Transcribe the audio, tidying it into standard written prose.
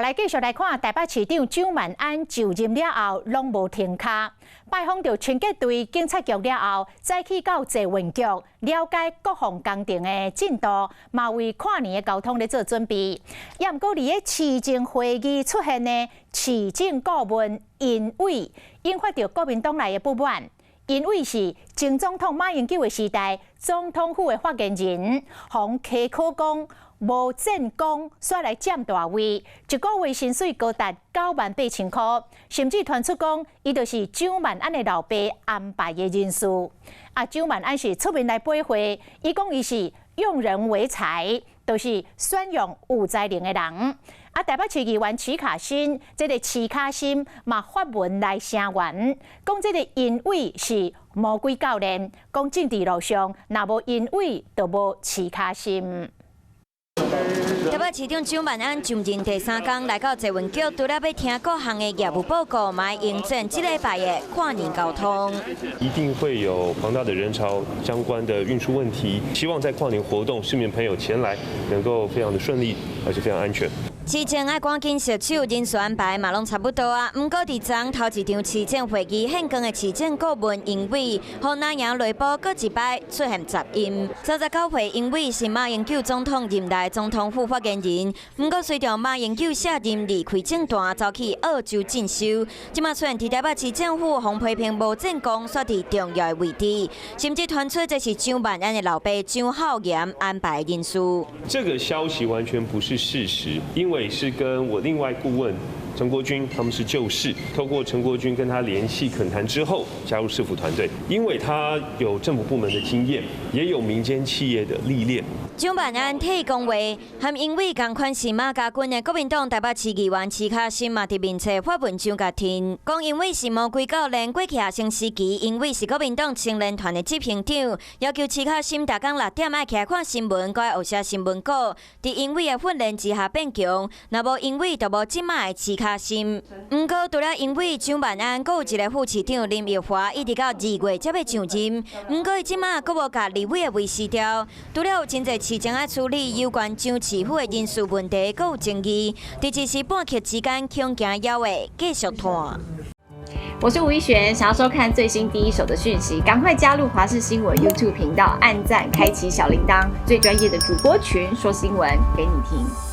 來繼續來看台北市長蔣萬安就任了後，攏無停跤，拜訪著清潔隊、警察局了後，再去到捷運局了解各項工程的進度，嘛為跨年的交通咧做準備。也毋過佇咧市政會議出現的市政顧問殷偉，引發著國民黨內的不滿。殷偉是前總統馬英九的時代總統府的發言人，予人起訴講無戰功，煞來佔大位，一個月薪水高達98,000箍，甚至傳出講，伊就是蔣萬安的老爸安排的人事。啊，蔣萬安是出面來駁回，伊講伊是用人唯才，就是選用有才能的人。啊，台北市議員徐巧芯，這个徐巧芯嘛發文來聲援，講這个殷偉是魔鬼教練，講政治路上若無殷偉，就無徐巧芯。台北市長蔣萬安就任第三工來到捷運局，除了欲聽各項的業務報告，嘛迎戰這禮拜的跨年交通。一定會有龐大的人潮，相關的運輸問題，希望在跨年活動，市民朋友前來能夠非常的順利，而且非常安全。市政愛趕緊着手，人事安排嘛攏差不多啊。毋過佇昨頭一場市政會議現場的市政顧問殷偉，予南洋內部閣一擺出現雜音。39歲殷偉是馬英九總統任內總統府發言人，毋過隨著馬英九卸任離開政壇，走去澳洲進修，這馬出現佇台北市政府予批評無戰功，煞佇重要的位置，甚至傳出這是蔣萬安的老爸蔣孝嚴安排人事。這個消息完全不是事實，因為是跟我另外顧問陳國軍，他們是舊識，透過陳國軍跟他聯繫懇談之後，加入市府團隊，因為他有政府部門的經驗，也有民間企業的歷練。蔣萬安替講話，和殷偉仝款是馬家軍的國民黨台北市議員徐巧芯嘛，佇面冊發文章共聽，講殷偉是魔鬼教練，過去學生時期，殷偉是國民黨青年團的執行長，要求徐巧芯逐工6點愛起來看新聞，閣愛學寫新聞稿。佇殷偉的訓練之下變強，若無殷偉，就無這馬的徐巧芯。毋過除了殷偉，蔣萬安，閣有一个副市長林奕華，一直到2月才欲上任。毋過伊這馬閣無共立委的位辭掉，除了有真濟市政愛處理有關蔣市府的人事問題，閣有爭議。佇一時半刻之間，恐驚猶會繼續拖。我是吳一璇，想要收看最新第一手的訊息，趕快加入華視新聞 YouTube 頻道，按讚，開啟小鈴鐺，最專業的主播群說新聞給你聽。